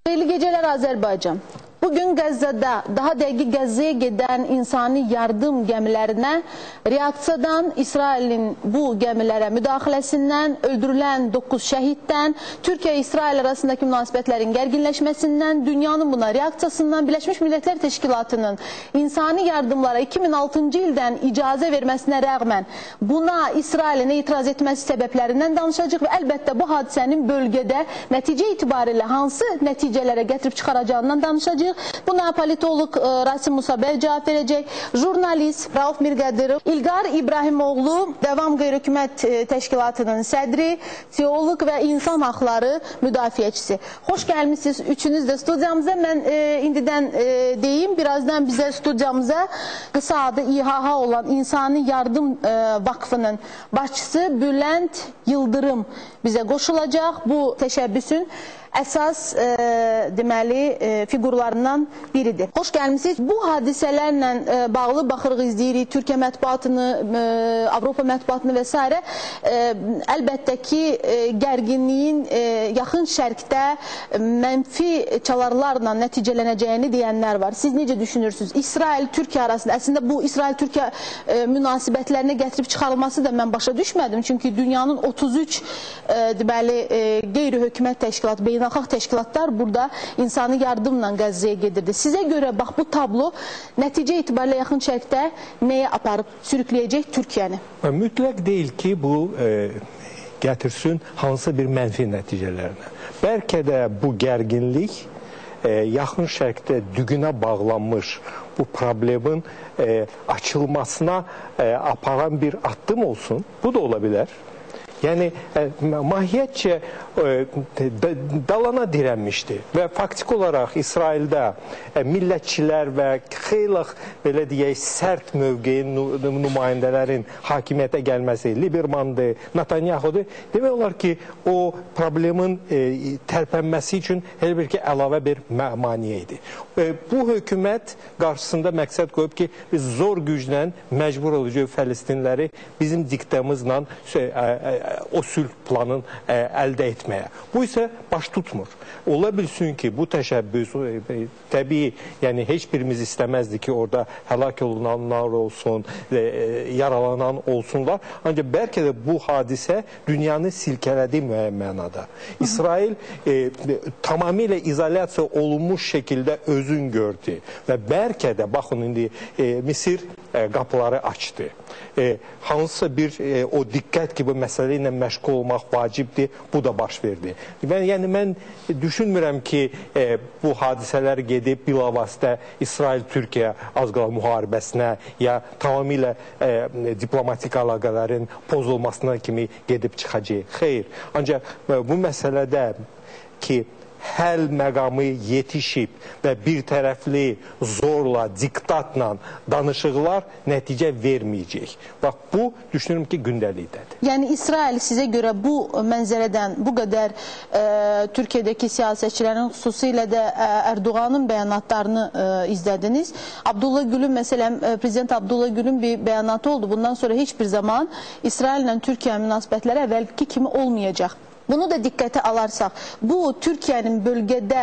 Xeyirli gecələr Azərbaycan. Bugün Qəzzədə, daha dəqiq Qəzzəyə gedən insani yardım gəmilərinə reaksiyadan, İsrailin bu gəmilərə müdaxiləsindən, öldürülən 9 şəhiddən, Türkiyə-İsrail arasındakı münasibətlərin gərginləşməsindən, dünyanın buna reaksiyasından, Birləşmiş Millətlər Təşkilatının insani yardımlara 2006-cı ildən icazə verməsinə rəğmən buna İsrailin etiraz etməsi səbəblərindən danışacaq və əlbəttə bu hadisənin bölgədə nəticə itibarilə hansı nəticələrə gətirib çıxaracağından danışacaq. Buna politoloq Rasim Musabəyev cavab verəcək, jurnalist Rauf Mirqədirov, İlqar İbrahimoğlu, Devam Qeyri-Hökumət Təşkilatının sədri, teoloq və insan haqları müdafiəçisi. Xoş gəlmişsiniz üçünüz də studiyamıza. Mən indidən deyim, birazdan bizə studiyamıza qısa adı İHH olan İnsani Yardım Vakfının başçısı Bülent Yıldırım bizə qoşulacaq. Bu təşəbbüsün əsas deməli fiqurlarından biridir. Xoş gəlmisiniz. Bu hadisələrlə bağlı baxırıq, izləyirik Türkiyə mətbuatını, Avropa mətbuatını və s. Əlbəttə ki, gərginliyin yaxın şərqdə mənfi çalarlarla nəticələnəcəyini deyənlər var. Siz necə düşünürsünüz? İsrail-Türkiyə arasında, əslində bu İsrail-Türkiyə münasibətlərinə gətirib çıxarılması da mən başa düşmədim. Çünki dünyanın 33 deməli qeyri-hökumət təşkilatı, beynəlxalq təşkilatlar burada insani yardımla Qəzzəyə gedirdi. Sizə görə bax bu tablo nəticə itibarilə yaxın şərqdə nəyə aparıb sürükləyəcək Türkiyəni? Mütləq deyil ki, bu gətirsin hansı bir mənfi nəticələrinə. Bəlkə də bu gərginlik yaxın şərqdə dügünə bağlanmış bu problemin açılmasına aparan bir addım olsun. Bu da ola bilər. Yəni, mahiyyətcə dalana dirənmişdi və faktik olaraq İsraildə millətçilər və xeyli, belə deyək, sərt mövqeyin nümayəndələrin hakimiyyətə gəlməsi, Libermandır, Netanyahudur, demək olar ki, o problemin tərpənməsi üçün elə bir ki, əlavə bir maneə idi. Bu hökumət qarşısında məqsəd qoyub ki, biz zor güclə məcbur olacağıq Fələstinləri bizim diktamızla o sülh planın əldə etməyə. Bu isə baş tutmur. Ola bilsin ki, bu təşəbbüs təbii, yəni heç birimiz istəməzdi ki, orada həlak olunanlar olsun, yaralanan olsunlar. Ancaq bəlkə də bu hadisə dünyanı silkələdi müəyyən mənada. İsrail tamamilə izolyasiya olunmuş şəkildə özün gördü və bəlkə də, baxın indi Misir qapıları açdı. Hansısa bir o diqqət ki, bu məsələ ilə məşğul olmaq vacibdir, bu da baş verdi. Yəni, mən düşünmürəm ki, bu hadisələr gedib bilavasitə İsrail-Türkiyə az qala müharibəsinə ya tamamilə diplomatik əlaqələrin pozulmasına kimi gedib çıxacaq. Xeyr, ancaq bu məsələdə ki, həll məqamı yetişib və bir tərəfli zorla, diktatla danışıqlar nəticə verməyəcək. Bax, bu, düşünürüm ki, gündəlikdədir. Yəni, İsrail sizə görə bu mənzərədən bu qədər Türkiyədəki siyasətçilərin, xüsusilə də Erdoğanın bəyanatlarını izlədiniz. Abdullah Gül'ün, məsələn, Prezident Abdullah Gül'ün bir bəyanatı oldu. Bundan sonra heç bir zaman İsraillə Türkiyə münasibətləri əvvəlki kimi olmayacaq. Bunu da diqqətə alarsaq, bu Türkiyənin bölgədə,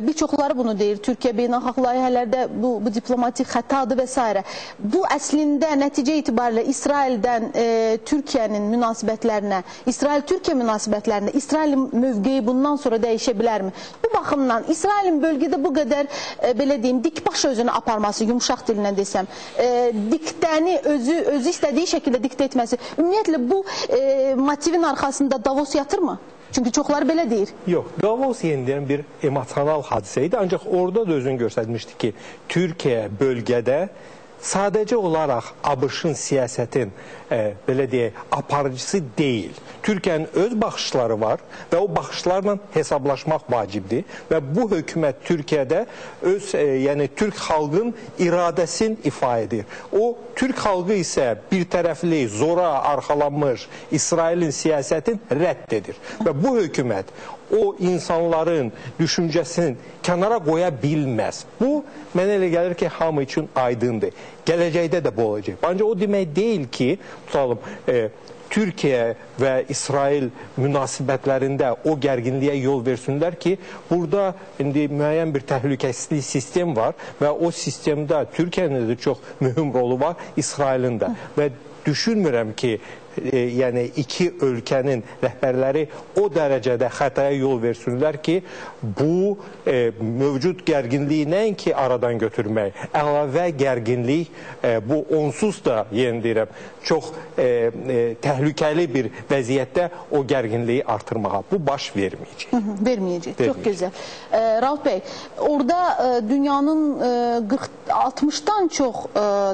bir çoxları bunu deyir, Türkiyə beynəlxalq layihələrdə bu diplomatik xətadır və s. Bu əslində nəticə itibarilə İsraildən Türkiyənin münasibətlərinə, İsrail-Türkiyə münasibətlərində İsrailin mövqeyi bundan sonra dəyişə bilərmi? Bu baxımdan İsrailin bölgədə bu qədər, belə deyim, dikbaş özünü aparması, yumşaq dilinə desəm, diktəni özü istədiyi şəkildə diktə etməsi, ümumiyyətlə bu motivin arxasında Davos yatırmı? Çünki çoxları belə deyir. Yox, Davos yenidən bir emosional hadisə idi. Ancaq orada da özünü göstərmişdi ki, Türkiyə bölgədə sadəcə olaraq ABŞ-ın siyasətin, belə deyək, aparıcısı deyil. Türkiyənin öz baxışları var və o baxışlarla hesablaşmaq vacibdir. Və bu hökumət Türkiyədə öz, yəni Türk xalqın iradəsini ifa edir. O, Türk xalqı isə bir tərəfli, zora arxalanmış İsrailin siyasətini rədd edir. Və bu hökumət o insanların düşüncəsini kənara qoya bilməz. Bu, mənə elə gəlir ki, hamı üçün aydındır. Gələcəkdə də bu olacaq. Ancaq o demək deyil ki, tutalım, Türkiyə və İsrail münasibətlərində o gərginliyə yol versinlər ki, burada indi müəyyən bir təhlükəsizlik sistem var və o sistemdə Türkiyənin də çox mühüm rolu var, İsrailin də. Və düşünmürəm ki, yəni iki ölkənin rəhbərləri o dərəcədə xətaya yol versinlər ki, bu mövcud gərginliyi nəinki aradan götürmək, əlavə gərginlik bu onsuz da, yenə deyirəm, çox təhlükəli bir vəziyyətdə o gərginliyi artırmağa. Bu baş verməyəcək. Verməyəcək. Çox gözəl. Rauf bəy, orada dünyanın 60-dan çox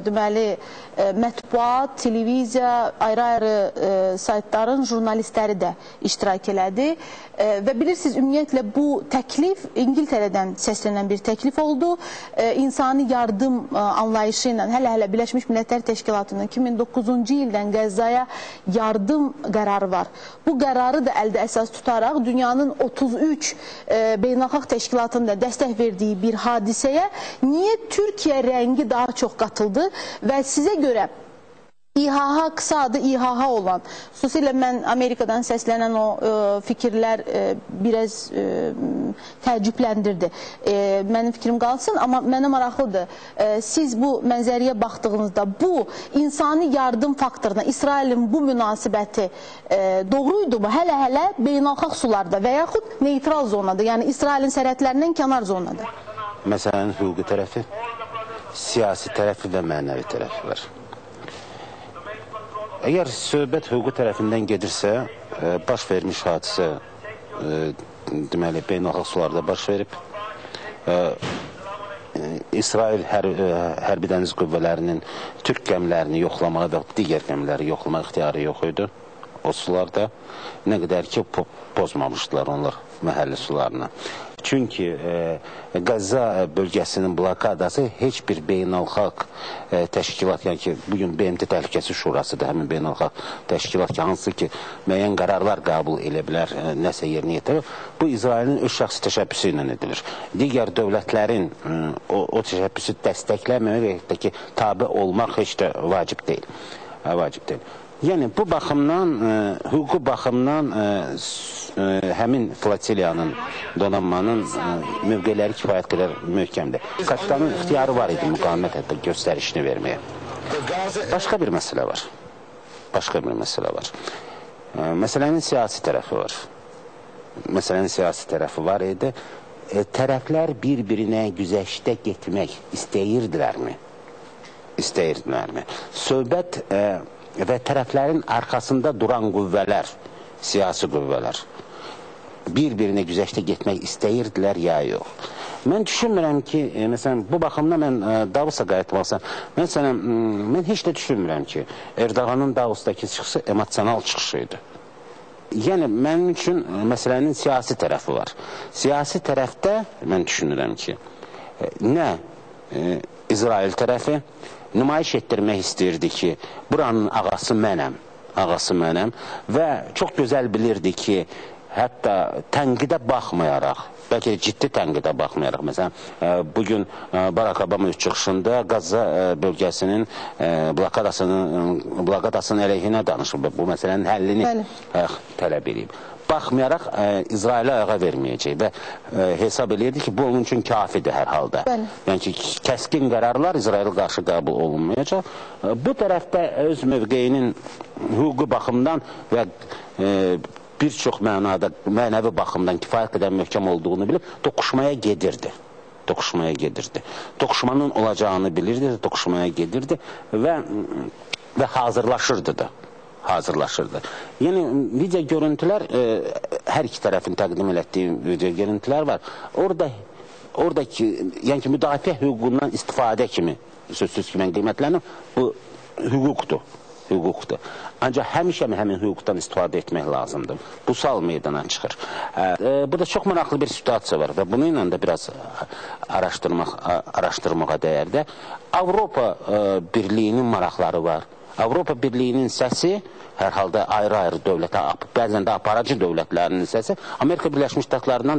deməli mətbuat, televiziya, ayrı-ayrı saytların jurnalistləri də iştirak elədi. Və bilirsiniz, ümumiyyətlə bu təklif İngiltərədən səslənən bir təklif oldu. İnsani yardım anlayışı ilə hələ-hələ Birləşmiş Millətlər Təşkilatının 2009-cu ildən Qəzzaya yardım qərarı var. Bu qərarı da əldə əsas tutaraq dünyanın 33 beynəlxalq təşkilatının da dəstək verdiyi bir hadisəyə niyə Türkiyə rəngi daha çox qatıldı və sizə görə İHH, qısa adı İHH olan, xüsusilə mən Amerikadan səslənən o fikirlər biraz təəccübləndirdi. Mənim fikrim qalsın, amma mənə maraqlıdır. Siz bu mənzərəyə baxdığınızda bu insani yardım faktoruna İsrailin bu münasibəti doğru idi mu? Hələ-hələ beynəlxalq sularda və yaxud neytral zonada, yəni İsrailin sərhədlərindən kənar zonada. Məsələnin hüquqi tərəfi, siyasi tərəfi və mənəvi tərəfi var. Əgər söhbət hüquqi tərəfindən gedirsə, baş vermiş hadisə, deməli, beynəlxalq sularda baş verib. İsrail hərbi dəniz qüvvələrinin türk gəmilərini yoxlamağa və digər gəmiləri yoxlamağa ixtiyarı yox idi o sularda. Nə qədər ki, pozmamışdılar onlar məhəlli sularını. Çünki Qəzza bölgəsinin blokadası heç bir beynəlxalq təşkilat, yəni ki, bugün BMT Təhlükəsizlik Şurasıdır, həmin beynəlxalq təşkilat ki, hansı ki, müəyyən qərarlar qəbul elə bilər, nəsə yerinə yetirir. Bu, İsrailin öz şəxsi təşəbbüsü ilə edilir. Digər dövlətlərin o təşəbbüsü dəstəkləməmək və ya ki, tabi olmaq heç də vacib deyil. Vacib deyil. Yəni, bu baxımdan, hüquqi baxımdan həmin flotiliyanın, donanmanın mövqeləri kifayət qədər möhkəmdir. Kapitanın ixtiyarı var idi müqavimət hətta göstərişini verməyə. Başqa bir məsələ var. Başqa bir məsələ var. Məsələnin siyasi tərəfi var. Məsələnin siyasi tərəfi var idi. Tərəflər bir-birinə güzəştə getmək istəyirdilərmi? İstəyirdilərmi? Söhbət və tərəflərin arxasında duran qüvvələr, siyasi qüvvələr bir-birinə güzəştə getmək istəyirdilər ya yox. Mən düşünmürəm ki, məsələn, bu baxımda mən Davusa qayıtmalısam. Məsələn, mən heç də düşünmürəm ki, Erdoğanın Davusdakı çıxışı emosional çıxışı idi. Yəni, mənim üçün məsələnin siyasi tərəfi var. Siyasi tərəfdə mən düşünürəm ki, nə İsrail tərəfi nümayiş etdirmək istəyirdi ki, buranın ağası mənəm, ağası mənəm və çox gözəl bilirdi ki, hətta tənqidə baxmayaraq, bəlkə ciddi tənqidə baxmayaraq, məsələn, bugün Barack Obama çıxışında Qəzza bölgəsinin blokadasının əleyhinə danışıb, bu məsələnin həllini tələb edib. Baxmayaraq İsrailə ayağa verməyəcək və hesab eləyirdi ki, bu onun üçün kafidir hər halda. Yəni ki, kəskin qərarlar İsrailə qarşı qəbul olunmayacaq. Bu tərəfdə öz mövqeyinin hüquqi baxımdan və bir çox mənada, mənəvi baxımdan kifayət qədər möhkəm olduğunu bilib, toqquşmaya gedirdi. Toqquşmaya gedirdi. Toqquşmanın olacağını bilirdi, toqquşmaya gedirdi və hazırlaşırdı da. Hazırlaşırdı. Yəni, video görüntülər, hər iki tərəfin təqdim elətdiyi video görüntülər var. Oradakı, yəni ki, müdafiə hüququndan istifadə kimi, sözsüz ki, mən qiymətlənirəm, bu hüquqdur. Hüquqdur. Ancaq həmişə həmin hüquqdan istifadə etmək lazımdır. Bu sual meydana çıxır. Burada çox maraqlı bir situasiya var və bununla da biraz araşdırmağa dəyərdə. Avropa Birliyinin maraqları var. Avropa Birliyinin səsi hər halda ayrı-ayrı dövlətə, bəzən də aparıcı dövlətlərinin səsi Amerika Birləşmiş Ştatlarından